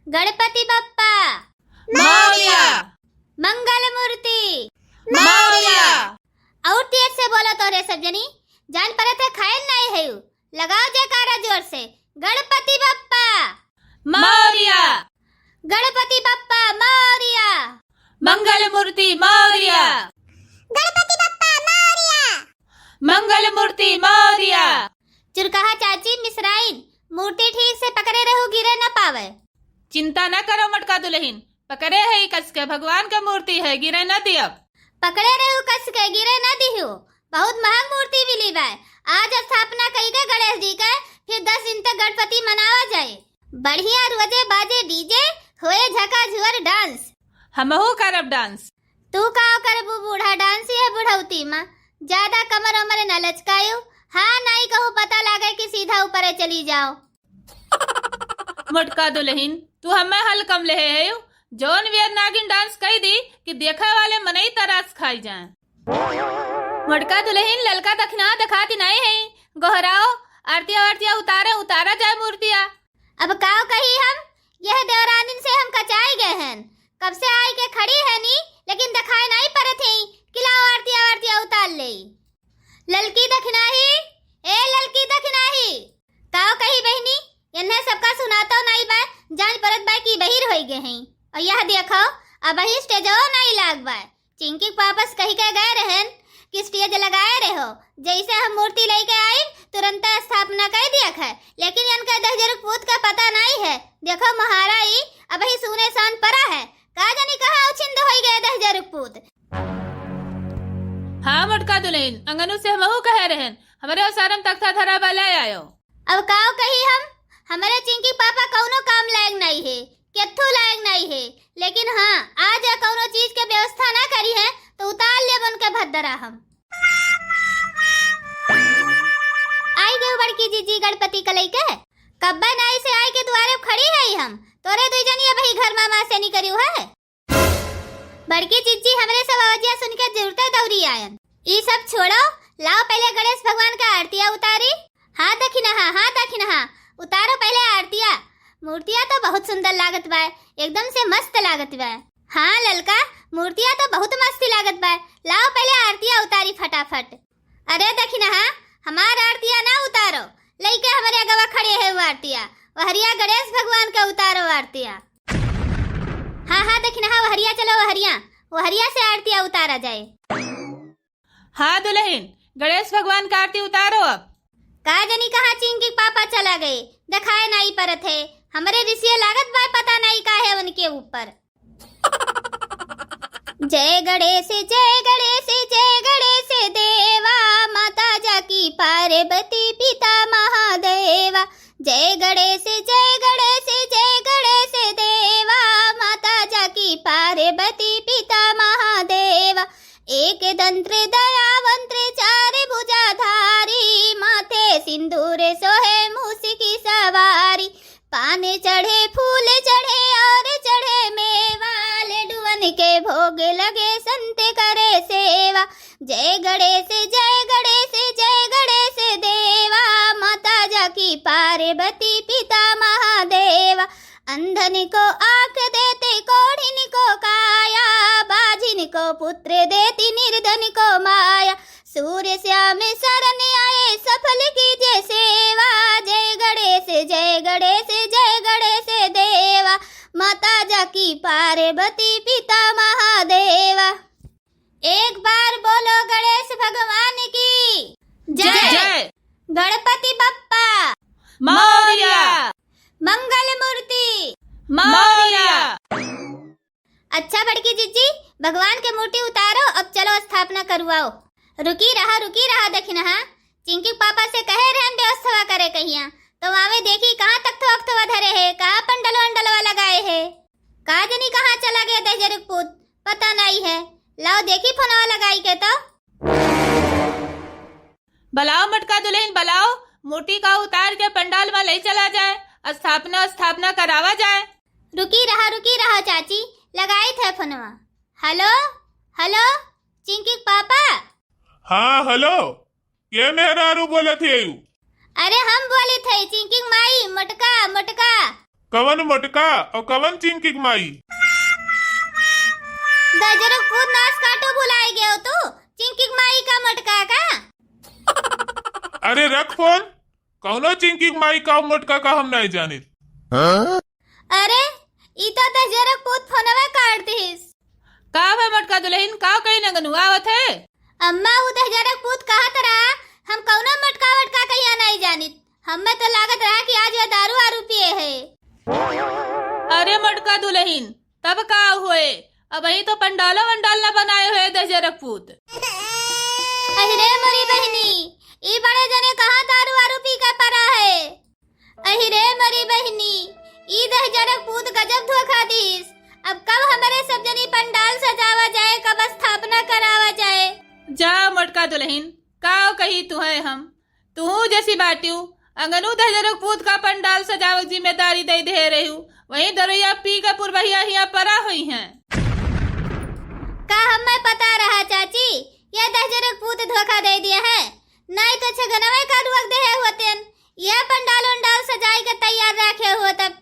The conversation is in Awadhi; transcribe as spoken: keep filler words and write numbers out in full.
गणपति बप्पा मौर्या। मंगल मूर्ति मौर्या। और तेज से बोलो तोरे सब जनी, जान परत है खायल नाई है। लगाओ जयकारा जोर से, गणपति बप्पा मौर्या। गणपति बप्पा मौर्या। मंगल मूर्ति मौर्या। गणपति बप्पा मौर्या। मंगल मूर्ति मौर्या। चुरकहा चाची मिसराइन, मूर्ति ठीक से पकड़े रहू, गिरे न पावे। चिंता न करो मोटका दुलहिन, पकड़े है ई कस के, भगवान के मूर्ति है, गिरे न दियब। पकड़े रहू कस के, गिरे न दिहू। बहुत महंग मूर्ति मिली बा। आज स्थापना कई के गणेश जी के, फिर दस दिन तक गणपति मनावा जाए। बढ़िया रोजे बाजे डीजे, होए झका झुअर डांस। हमहू करब डांस। तू का करबू बूढ़ा डांस ये बुढ़ौती मा? ज्यादा कमर उमर न लचकायू। हाँ नाई कहू पता लागे कि सीधा ऊपरे चली जाओ। मोटका दुलहिन, तू हमें हल्कम लेहे है। जौन वेर नागिन डांस कई दी कि देखे वाले मनई तरास खाई जाए। मोटका दुलहिन, ललका दखिना देखाती नाई है, गोहराओ, आरतिया वारतिया उतारे, उतारा जाए मूर्तिया। अब काव कही हम, यह देवरानिन से हम कचाई गए हैं। कब से आई के खड़ी है नी, लेकिन दिखाई नाई परत है कि लाओ आरतिया वारतिया उतार ले। ललकी दखिनाही, ए ललकी दखिनाही, काव कही बहिनी, इन्हें सबका सुनातो नाई बा, जान परत बा कि बहिर होई गए हैं। और यह देखो, अबही स्टेजो नाई लाग बा। चिंकी के पापा से कही के गए रहन कि स्टेज लगाए रहो, जैसे हम मूर्ति लेके आई, तुरंत स्थापना कर दिया है, लेकिन इनके दहिजरुक पूत का पता नाई है। देखो महाराई, अबही सूने सान परा है, का जानी कहाँ उछिंद होई गए दहिजरुक पूत। हाँ मोटका दुलहिन, अंगनू से हमहू कहे रहन, हमरे ओसारम तख्ता धरा बा, ले आयो। अब काव कही हम, हमरे चिंकी पापा कौनो काम लायक नाई है, केथू लायक नाई है, लेकिन हाँ, आज या कौनो चीज के व्यवस्था ना करी है तो उतार लेब उनके भद्दरा हम। आई गयो बड़की जीजी गणपति कलई के, कब्बे नाई से आई के दुआरे खड़ी है हम, तोरे दुई जनी अबही घर मा से निकरियो है। बड़की जिज्जी हमरे सब अवजिया सुन के जुरते दौरी आयन। ई सब छोड़ो, लाओ पहिले गणेश भगवान का आरतिया उतारी। हाँ दखिनहा, हाँ दखिनहा, उतारो पहिले आरतिया। मूर्तिया तो बहुत सुंदर लागत बा, एकदम से मस्त लागत बा। हाँ ललका, मूर्तिया तो बहुत मस्त लागत बा, लाओ पहिले आरतिया उतारी फटाफट। अरे दखिनहा, हमार आरतिया ना उतारो, लइके हमरे अगवा खड़े है वो आरतिया, वहरिया गणेश भगवान के उतारो आरतिया। हाँ, हाँ, दखिनहा वहरिया चलो, वहरिया, वहरिया से आरतिया उतारा जाए। हाँ दुलहिन, गणेश भगवान का आरती उतारो अब। का जनी कहाँ चिंकी पापा चला गए, देखाए नाई परत है। हमरे रिसिया लागत बा, पता नाई का है उनके ऊपर। जय गणेश, जय गणेश, जय गणेश देवा, माता जाकी पार्वती पिता महादेवा। जय गणेश, जय गणेश, जय गणेश देवा, माता जाकी पार्वती पिता महादेवा। एक दंत्र दयावंत्र चार भुजाधारी, माथे सिंदूर सोहे मूस की सवारी। पान चढ़े, फूल चढ़े और चढ़े मेवा, लड्डुअन के भोग लगे, संत करे सेवा। जय गणेश, जय गणेश, जय गणेश देवा, माता जाकी पार्वती पिता महादेवा। अंधन को आँख देते, कोढ़िन को काया, बाझिन को पुत्र देती, निर्धन को माया। सूर्य श्याम शरण आए, सफल कीजे सेवा। जय गणेश, जय गणेश, जय गणेश देवा, माता जाकी पार्वती पिता महादेवा। एक बार बोलो गणेश भगवान की जय। जय। गणपति बप्पा मौर्या। मंगल मूर्ति मौर्या। अच्छा बड़की जिज्जी, भगवान के मूर्ति उतारो, अब चलो स्थापना करवाओ। रुकी रहा, रुकी रहा दखिनहा, चिंकी पापा से कहे रहन व्यवस्था करे कहिया, तो आवे देखी कहाँ तख्तवा अख्तवा धरे है, कहाँ पंडलवा अंडलवा लगाए है, का जनी कहाँ चला गया दहिजरुक पूत, पता नाई है। लाओ देखी फोनवा लगाई के तो। बलाओ मोटका दुलहिन बलाओ, मूर्ति का उतार के पंडाल मा लई चला जाए, स्थापना स्थापना करावा जाए। रुकी रहा, रुकी रहा चाची, लगाइत है फोनवा। हेलो, हेलो, चिंकी के पापा। हाँ हेलो, के मेहरारू बोलत है यू? अरे हम बोलित है चिंकी के माई, मोटका, मोटका। कवन मोटका और कवन चिंकी के माई? दहिजरक पूत नास काटो भुलाए गयो तू, चिंकी के माई का मोटका का? अरे रख फोन, कौनो चिंकी के माई का मोटका का हम नहीं जानित। अरे, ई तो दहिजरक पूत फोनवा काट दिस। का बा मोटका दुलहिन, का कही नगनु आवत है? अम्मा, उ दहिजरक पूत कहत रहा, हम कौनो मोटका वोटका कहिया नहीं जानित। हमें तो लागत रहा कि आज यह दारू आरू पिए है। अरे मोटका दुलहिन, तब का हुए? अबहीं तो पंडालो वंडाल न बनाए हुए दहिजरक पूत। अहि रे मोरी बहिनी, ई बड़े जने कहाँ दारू वारू पी के परा है? अहि रे मोरी बहिनी, ई दहिजरक पूत गजब धोखा दीस। अब कब हमरे सब जनी पंडाल सजावा जाए, कब स्थापना करावा जाए? जा मोटका दुलहिन, का कही तुहै हम? तुहू जैसी बाटिउ, अंगनू दहिजरक पूत का पंडाल सजावक जिम्मेदारी दे दे रही हूँ, वहीं दरुइया पी के पुरबहिया हिया परा हुई हैं। का हमें पता रहा चाची, यह दहिजरक पूत धोखा दे दिया है, नहीं तो छगनवे का रुअक दे होतेन, यह पंडाल उंडाल सजाई के तैयार रखे होतन।